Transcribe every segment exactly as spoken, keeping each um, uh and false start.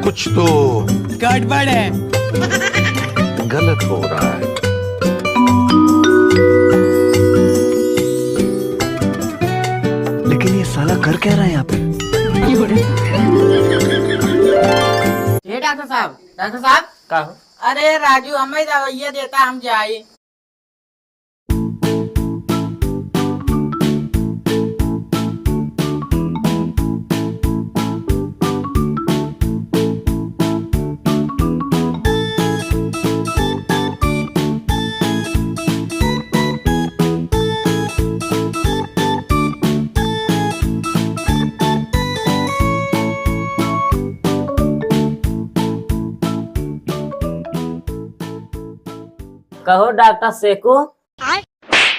कुछ तो गड़बड़ है। गलत हो रहा है। लेकिन ये साला कर क्या रहा है यहाँ पे? ए डॉक्टर साहब, डॉक्टर साहब। का हो? अरे राजू, हमें दवाइया देता, हम जाई। कहो डॉक्टर सेकू।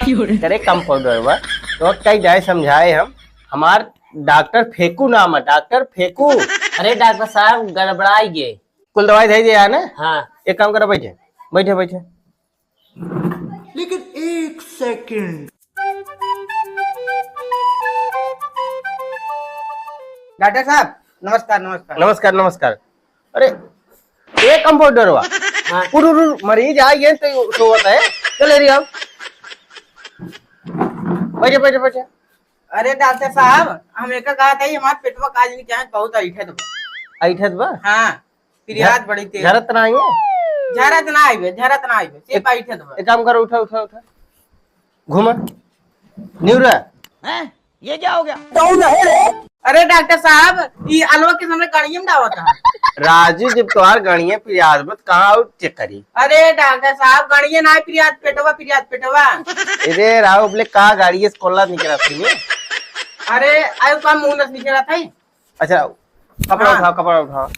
करे कंपाउंडर बा, तो कई जाए समझाए हम, हमार डॉक्टर फेंकू नाम है, डॉक्टर फेंकू। अरे डॉक्टर साहब, गड़बड़ाई गए। कुल दवाई दे दिया है ना? हाँ। एक काम करो, बैठे, बैठे, बैठे। लेकिन एक सेकंड। डॉक्टर साहब, नमस्कार, नमस्कार। नमस्कार, नमस्कार। अरे, ए कंपाउंडर बा। हाँ। उठ, उठ, उठ, मरीज आ गए तो सोवत है। चल, एरी आओ। बैठे, बैठे, बैठे। अरे डॉक्टर साहब, हम एका कहा था, हमार पेटवा काज नहीं क्या है, बहुत ऐठत बा। ऐठत बा? हाँ, पिरियात झ-, बड़ी तेज। झरत ना आई है? झरत ना आई बे, झरत ना आई बे, सिर्फ एक, ऐठत बा। एक काम करो, उठा, उठा, उठा। घूमा। निउरा। हैं? ये क्या हो गया? कौन है रे? अरे डॉक्टर साहब, ई अलवा के सामने गाड़िया में डावत है। राजू, जब तोहार गणिये पिरियात बा, त कहाँ और चेक करी? अरे डॉक्टर साहब, गणिये ना पिरियात, पेटवा पिरियात, पेटवा। अरे राव, बोले का गाड़िये से कोल्ला निकला थी? अरे, आयु का मुंह नस निकला था। अच्छा, कपड़ा हाँ। उठाओ, कपड़ा उठाओ।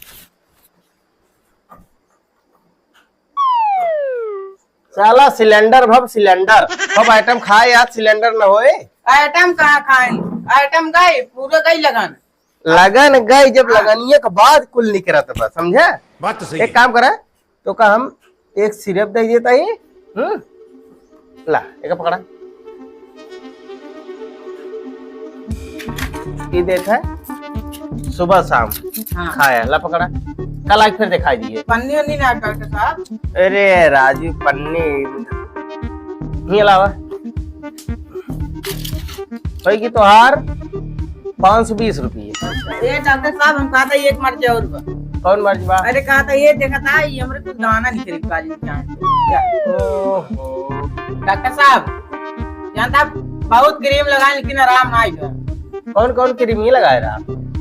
साला सिलेंडर भब सिलेंडर, भब आइटम खाए यार, सिलेंडर न होए। आइटम कहाँ खाए? आइटम गए, पूरा गई लगन। लगन गई, जब हाँ। लगनिया के बाद कुल निकरत बा, समझा? बात तो सही एक है। काम करा, तो का हम एक सिरप दे देता ही, हम्म? ला, एक पकड़ा। ये देख है, सुबह शाम हाँ। खाया, ला पकड़ा। कल आके फिर दिखाई दिए। पन्नी वन्नी ना डॉक्टर साहब? अरे राजू, पन्नी ही अलावा। होई कि तोहार पाँच सौ बीस रुपये। ए डॉक्टर साहब, हम कहा था एक मर्ज और बा। कौन मर्ज बा? अरे कहा था ये देखा था, ये हमरे कुछ दाना निकल काली क्या? ओहो। डॉक्टर साहब, जानता बहुत क्रीम लगाए लेकिन आराम ना आइबा। कौन कौन क्रीम ही लगाए रहा?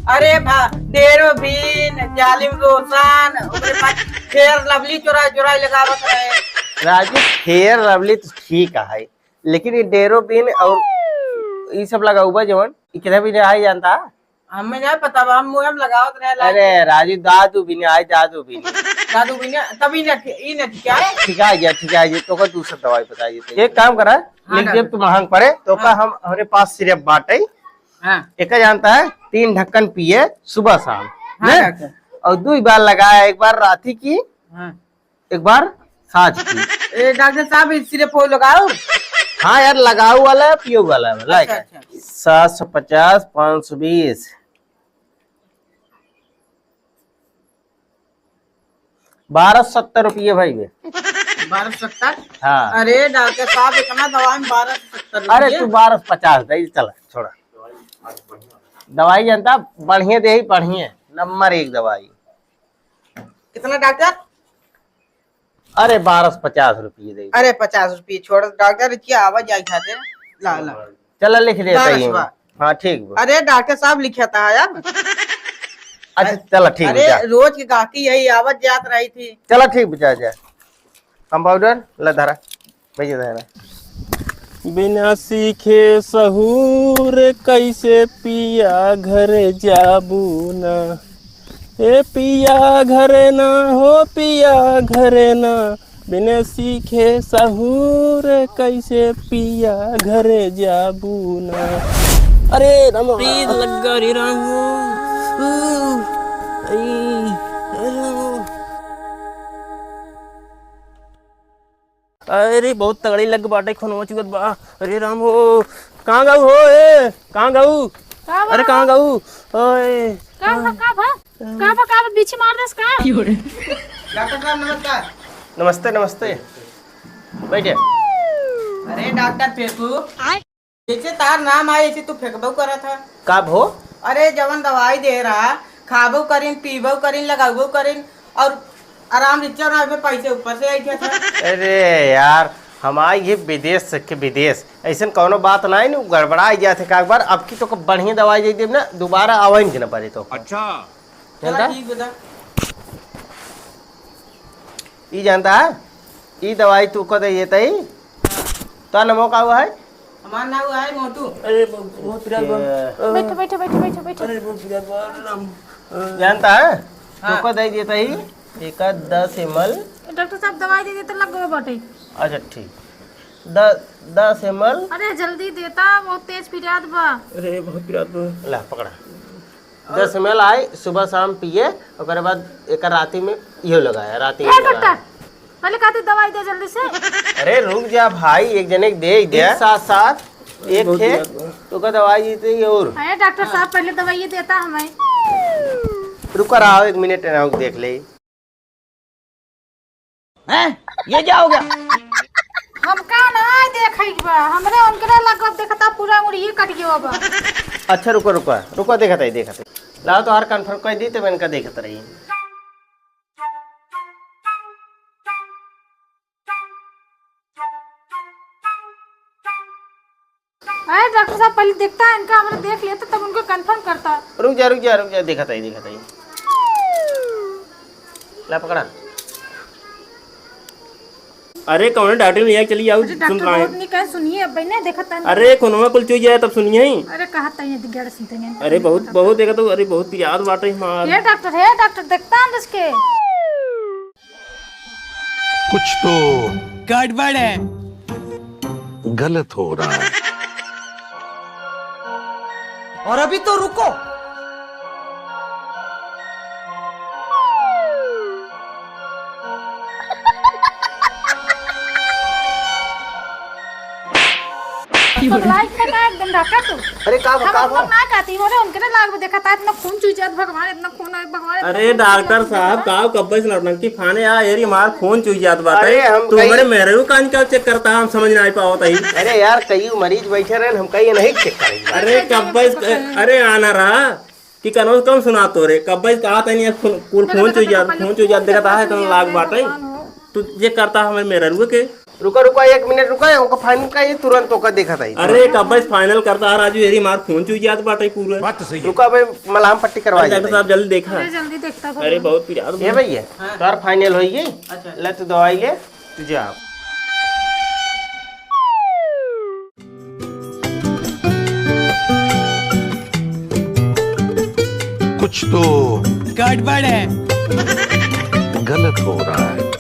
अरे भा, डेरोबिन, जालिम लोशन, ओकरे बाद फेयर लवली चोरा चोरा लगावत रहे। राजू, फेयर लवली तो ठीक है, लेकिन ये डेरोबिन और ये सब लगाउबा जवन, ये कितना भी नहीं आए जानता? हमें नहीं पता बा, हम मुँह में लगावत रहे लाइक। अरे राजू, दादू भी नहीं आए, दादू भी नहीं। दादू भी नहीं, तभी ना ठि-, ई ना ठिकाए। ठिका गया, ठिका गया, तो का दूसरा दवाई बताइए तो। एक काम करा, हाँ, लिख दे डॉक्टर। तू महंग पड़े, तो का हाँ। हम, हमरे पास सिर्फ बाटे। हाँ। एक जानता है, तीन ढक्कन पिए सुबह शाम। हाँ, हैं? डॉक्टर। और दो बार लगाया, एक बार राती की, हाँ। एक बार साँझ की। ए, डॉक्टर साहब, ई सिर्फ वो लगाओ। हाँ यार, लगाओ वाला है, पियो वाला है, लाइक अच्छा, है। अच्छा। सात सौ पचास, पाँच सौ बीस, बारह सौ सत्तर रुपये भाई बे। बारह सौ सत्तर? हाँ। अरे डॉक्टर साहब, इतना दवा में बारह सौ सत्तर अरे रुपये? तू बारह सौ पचास दे, चला, छोड़ा। दवाई जनता बढ़िया दे, बढ़िया, नंबर एक दवाई। कितना डॉक्टर? अरे, बारह सौ पचास रुपये दे। अरे, पचास रुपये छोड़, डॉक्टर, क्या आवाज आई खातिर? ला, ला। चला, लिख देता बारह सौ ही। बा। हाँ, ठीक बा। अरे, डॉक्टर साहब, लिखा था यार। अच्छा, चला, ठीक बा, अरे, जा। रोज की गाहकी यही आवत जात रही थी। चला, ठीक बा, जा, जा। कंपाउंडर, ला धरा। भैया धरा। बिना सीखे सहूर कैसे पिया घर जाबू ना। ए पिया घरे ना हो पिया घरे ना, बिन सीखे सहूर कैसे पिया घरे जाबू ना। अरे राम। प्रीत लग गई राम। ऊ, आई, अरे राम। अरे, बहुत तगड़ी लग बाटे, खूनवा चुअत बा। अरे राम हो, कहाँ गऊ हो, ए? कहाँ गऊ? का बा? अरे, कहाँ गऊ? ओए। का बा, का बा? का बा, का बा? बीछी मार देस का? डॉक्टर साहब, नमस्कार। नमस्ते, नमस्ते। बैठे। अरे, डॉक्टर फेंकू। जैसे तार नाम आए, ऐसे तू फेंकबो करत ह। का भो? अरे, जवन दवाई दे रहा, खाबो करिन, पीबो करिन, लगाबो करिन, और आराम रिक्शा ना में पैसे ऊपर से आई जात है। अरे यार, हम आई ही विदेश से के विदेश, ऐसन कौनो बात नाई नु, गड़बड़ाई जात है का एक बार। अब की तो बढ़िया दवाई दे देब ना, दोबारा आवे के ना पड़े तो। अच्छा। चला जानता? ठीक बता। ई जानता है? ई दवाई तू को दे देता ही। तो नमो का हुआ है? हमार नाम है मोटू। अरे, बहुत, बहुत पिरात बा। के- बैठो, बैठो, बैठो, बैठो, बैठो। अरे, बहुत पिरात बा, अरे राम। जानता है? हाँ। तोको दे देता ही, एक दस एम एल। डॉक्टर साहब, दवाई दे देते, लग गए बाटे। अच्छा, ठीक। द-, दस एम एल। अरे, जल्दी देता, बहुत तेज पिरात बा। अरे, बहुत पिरात बा। ला, पकड़ा। दस एम एल आई, सुबह शाम पिए, ओकरे बाद एक राती में इहो लगाया, राती में हे लगाया। डॉक्टर, पहले कहते दवाई दे जल्दी से। अरे रुक जा भाई, एक जने के दे ही दे। एक साथ साथ, एक बहुत थे, याद बा। तो का दवाई देते ही और। अरे डॉक्टर साहब, पहले दवाई देता हमें। रुका रहा, एक मिनट ना, देख ले। हैं? ये क्या हो गया? हमका ना देखे के बा, हमरे उनकरे लगब देखता पूरा मुड़िए कट गयो बा। अच्छा, रुको, रुको, रुको, देखत है, देखत है। लाओ, तो हर कन्फर्म कर दी, तो मैं इनका देखत रही। अरे डॉक्टर साहब, पहले देखता है इनका, हमरे देख लेता, तब उनको कन्फर्म करता। रुक जा, रुक जा, रुक जा, देखत है, देखत है। ला पकड़ा। अरे कौन डॉक्टर नहीं आया, चलिए आओ, अरे सुन डॉक्टर रहा है। बहुत नहीं कहे, सुनिए, अब नहीं देखत है। अरे खुनवा कुल चुई जाए तब सुनिए ही। अरे कहत है, ये दिग्गड़ सुनते हैं। अरे बहुत, बहुत देखा तो, अरे बहुत याद बाटे हमार। हे डॉक्टर, हे डॉक्टर, देखता है इसके। कुछ तो गड़बड़ है। गलत हो रहा है। और अभी तो रुको। पगलाई के का एकदम डॉक्टर तू। अरे का बा, हम का बा? ना कहती हो रे, उनके ना लाग में देखा था, इतना खून चूस जात, भगवान, इतना खून है, भगवान, इतना अरे खून चूस जात, डॉक्टर साहब, भगवान। का कब्बे से नौटंकी फाने आ, एरी मार खून चूस जात बाटे। अरे हम तू कहीं हमरे मेहरारू कान का चेक करता, हम समझ ना आई पावत ही। अरे यार, कई मरीज बैठे रहे, हम कहीं नहीं चेक करेंगे। अरे कब्बे से, अरे आना रहा कि कनो कम सुना तो रे, कब्बे से कहा था नहीं, खून, खून चूस जात, खून चूस जात, देखा था है, तो लाग बाटे। तू ये करता हमरे मेहरारू के। रुका, रुका, एक मिनट रुका, ओका फाइनल का ये तुरंत ओका देखा था। अरे, कब बस फाइनल करता है राजू, यही मार खून चूस जात बाटे पूरा। बात तो सही है। रुका, अबे मलहम पट्टी करवा अरे, डॉक्टर देते हैं। साहब, जल्दी देखा। अरे, जल्दी देखता था। अरे, बहुत पिरात ए भैया, हाँ। तार फाइनल होई गई। अच्छा। ले, तू दवाई ले, तू जा। कुछ तो गड़बड़ है। गलत हो रहा है।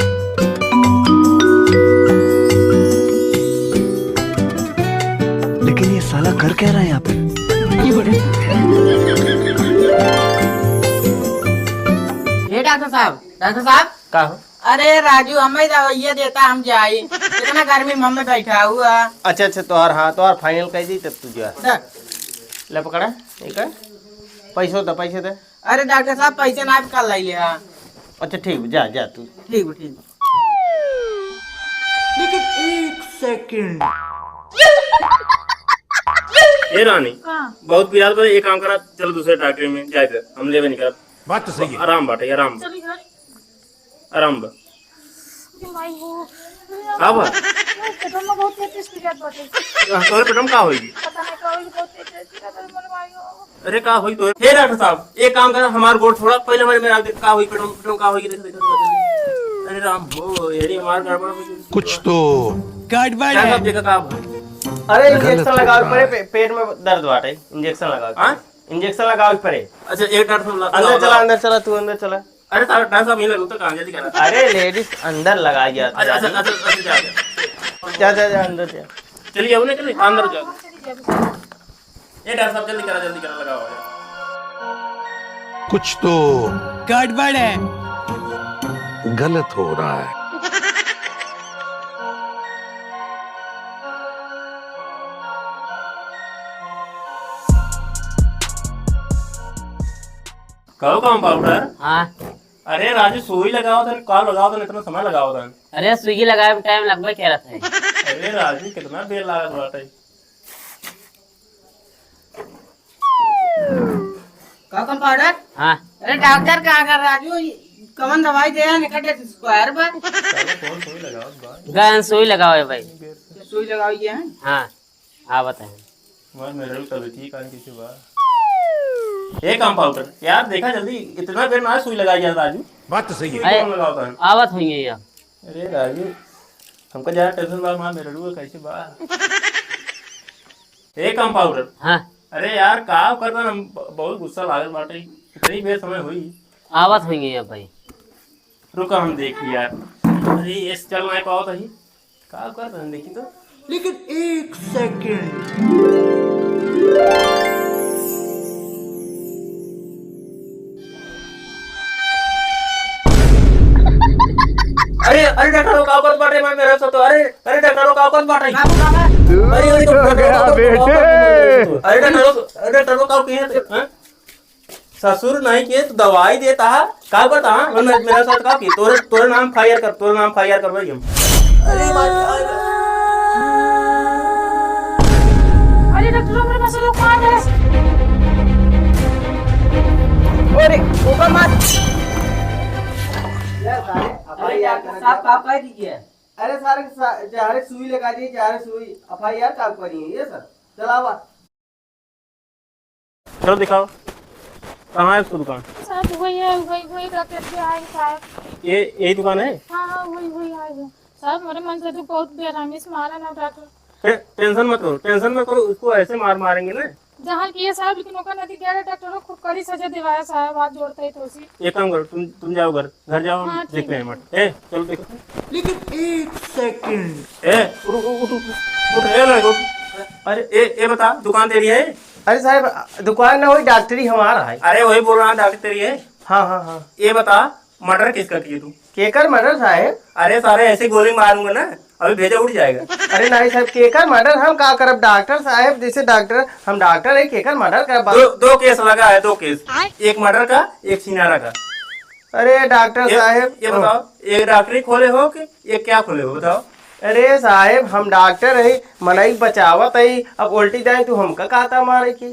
लेकिन ये साला कर क्या रहा है यहाँ पे? हे डॉक्टर साहब, डॉक्टर साहब। का हो? अरे राजू, हमें दवाइया देता, हम जाई। इतना गर्मी में हमें बैठा हुआ। अच्छा, अच्छा, तोहार, हाँ, तोहार फाइनल कर दी, तब तू जा। सर। ले पकड़ा, ठीक है? पैसो दे, पैसे दे। अरे डॉक्टर साहब, पैसे ना कल लाई ले, हाँ। अच्छा, ठीक, जा, जा तू। ठीक बा, ठीक बा। लेकिन एक सेकंड। ए रानी, हाँ। बहुत पिरात बा, एक काम करा, चलो दूसरे डॉक्टर में जाए, फिर हम लेवे नहीं करब। बात तो सही है। आराम बाटे, आराम बा। चली घर। आराम बा। अरे माई हो। का बा? पेटवा में बहुत तेज तेज पिरात बाटे। तोहरे पेटवा में का होई? पता नहीं का होई, बहुत तेज तेज पिरात बाटे, मोरे माई हो। अरे का होई तो? हे डॉक्टर साहब, एक काम कर, हमार गोड़ छोड़ा, पहले हमारे मेहरारू देख का होई, पेटवा में, पेटवा में का होई, देख, देख, देख, देख। अरे राम हो, ये हमार गड़बड़ हो गई। कुछ तो गड़बड़ है। डॉक्टर साहब, देखा का होई? अरे इंजेक्शन लगाओ परे, पे-, पेट में दर्द बाटे, इंजेक्शन लगाओ। हाँ? इंजेक्शन लगाओ परे। अच्छा, एक डॉक्टर साहब, अंदर चला, अंदर चला, तू अंदर चला। अरे, साहब, डॉक्टर साहब, यहीं लगो तो, कहाँ जल्दी करा। अरे, लेडीज अंदर लगा गया था। अच्छा, अच्छा, अच्छा, अच्छा, जा, जा। जा, जा, जा, अंदर जा। चलिए, उन्हें चलिए, अंदर जाओ। ये डॉक्टर साहब, जल्दी करा, जल्दी करा, लगाओ। कुछ तो गड़बड़ है। गलत हो रहा है। कहो कंपाउंडर। हाँ। अरे राजू, सुई लगावत हन, का लगावत हन, इतना समय लगावत हन? अरे, सुई लगावे में टाइम लगबे करत है। अरे राजू, कितना देर लागत बाटे। का कंपाउंडर? हाँ। अरे डॉक्टर कहाँ गए राजू? कवन दवाई दे हैं, निकट स्क्वायर बा। चलो, कौन सुई लगावत बा? गए हैं सुई लगावे भाई। सुई लगावे ये हैं? हाँ, आवत है। हमार मेहरारू तबीयत ठीक है, कैसे बा? ए कंपाउंडर, यार देखा जल्दी, इतना देर ना सुई लगाई यार राजू। बात तो सही है। सुई कौन लगावत है? आवत हुई है यार। अरे राजू, हमका ज्यादा टेंशन बा, हमार मेहरारू कैसे बा? ए कंपाउंडर। हाँ। अरे यार, का करता हम ब-, बहुत गुस्सा लागल बाटे। इतनी बेर समय हुई। आवत हुई है भाई। रुका, हम देखी यार। अरे, ये चल नहीं पावत है। का करता हम देखी तो। लेकिन एक सेकंड। अरे, अरे, डॉक्टर लोग, का करत बाटे? मैं मेरा साथ तो, अरे, अरे, डॉक्टर लोग, का करत बाटे? बाबू, बाबा। अरे, अरे, डॉक्टर लोग, का करत बाटे? अरे, डॉक्टर लोग, अरे, डॉक्टर लोग, का किए थे? हाँ? ससुर नहीं किए तो दवाई देता है, का करता है? मैं, मेरा साथ का किए? तोरे, तोरे नाम फायर कर, तोरे नाम फायर कर भाई हम। अरे, डॉक्टर लोग, मेरे पास लोग कहाँ है? अरे, ऊपर मत। अरे, डॉक्टर साहब, का कह दीजिए? अरे, सारे सा-, जहरे सुई लगा दी, जहरे सुई। एफ आई आर का करी है ये सर? चलावा। चलो दिखाओ, कहाँ है उसकी दुकान? साहब, वही है, वही, वही डॉक्टर जी आए साहब। ये, यही दुकान है? हाँ, हाँ, वही, वही आए हैं। साहब, मेरे मन से तो बहुत बेरामी से मारा ना डॉक्टर। टे-, टेंशन मत करो, टेंशन मत करो, उसको ऐसे मार मारेंगे ना। जहाँ किए साहब, लेकिन ओकर नदी गया डॉक्टर खूब कड़ी सजा दिवाया साहब, हाथ जोड़ते ही तो उसी। एक काम करो, तुम, तुम जाओ घर, घर जाओ, हम हाँ, ठीक देखते है। हैं मत। ए, चलो देखो। लेकिन एक सेकंड। ए, उठ, उठ, उठ, उठ, उठ, ए, लड़का, उठ। अरे, ए, ए बता, दुकान तेरी है? अरे साहब, दुकान ना होई, डॉक्टरी हमारा है। अरे, वही बोल रहा, डॉक्टर तेरी है। हाँ, हाँ, हाँ। ये बता, मर्डर किसका किए तू? केकर मर्डर साहेब? अरे सारे, ऐसे गोली मारूंगा ना, अभी भेजा उड़ जाएगा। अरे नहीं साहेब, केकर मर्डर हम का करब? डॉक्टर साहेब, जैसे डॉक्टर, हम डॉक्टर है, केकर मर्डर करब? दो, दो केस लगा है, दो केस। आय? एक मर्डर का, एक छिनारा का। अरे डॉक्टर ये, साहेब, ये बताओ, ये डॉक्टरी खोले हो कि ये क्या खोले हो, बताओ? अरे साहेब, हम डॉक्टर है, मनई बचावत है, अब उल्टी जाए तो हमका कहता मारे के?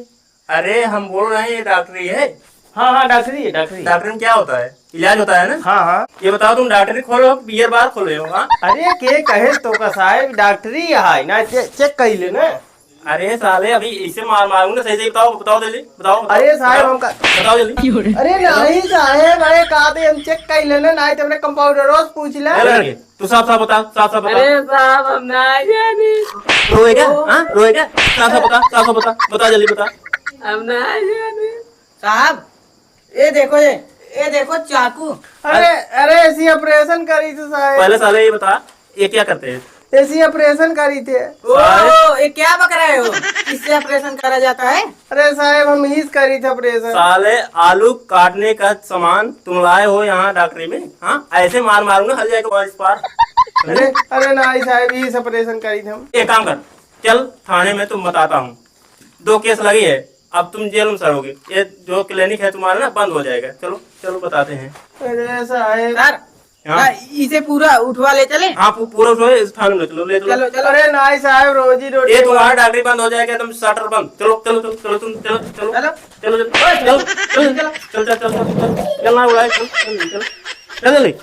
अरे, हम बोल रहे हैं, ये डॉक्टरी है। हाँ, हाँ, डॉक्टरी है, डॉक्टरी। डॉक्टरी में क्या होता है? इलाज होता है ना? हाँ, हाँ। ये बताओ, तुम डॉक्टरी खोले हो, बियर बार खोले हो, हाँ? अरे, के कहे तो का साहेब, डॉक्टरी है ना, चे-, चेक कर ले ना। अरे साले, अभी इसे मार मारूंगा, सही सही बताओ, बताओ जल्दी, बताओ, बताओ, अरे साहेब, बताओ, हमका बताओ जल्दी। अरे नहीं साहेब, अरे का दे, हम चेक कर लेना, नहीं तो हमने कंपाउंडर से पूछ ले। ए लड़के, तू साफ साफ बता, साफ साफ बता। अरे साहब, हम ना जाने। रोएगा? ओ। हाँ, रोएगा? साफ साफ बता, साफ साफ बता, बता जल्दी बता। हम ना जाने। साहब, ये देखो, ये, ये देखो चाकू। अरे, अरे, ऐसी ऑपरेशन करी थी साहेब। पहले साले ये बता, ये क्या करते हैं? ऐसी ऑपरेशन करी थे। ओ, साहेब। ये क्या बक रहे हो? इससे ऑपरेशन करा जाता है? अरे साहेब, हम हीस करी थे ऑपरेशन। साले, आलू काटने का सामान तुम लाए हो यहाँ डॉक्टरी में? हाँ, ऐसे मार मारूंगा, हल जाएगा वहाँ इस पार। अरे, अरे नहीं साहेब, हीस ऑपरेशन करी थे हम। एक काम कर, चल थाने में, तुम बताता हूँ, दो केस लगी है, अब तुम जेल में सड़ोगे। ये जो क्लिनिक है तुम्हारा ना, बंद हो जाएगा। चलो, चलो बताते हैं। अरे साहेब। सर, हाँ। हाँ, इसे पूरा उठवा ले चले? हाँ, पू-, पूरा उठवा ले, इस थाने में चलो, ले चलो। चलो, चलो। अरे नाई साहेब, रोजी रोटी ये तुम्हारा बंद। डॉक्टरी बंद हो जाएगा, एकदम शटर बंद। चलो, चलो, चलो, चलो, तुम चलो, चलो। चलो। चलो, चलो, ओए, चलो, चलो, चलो, चलो। चल, चल, चल, चल, चल। चल ना उड़ाए, चल, चल, चल। चल, चल।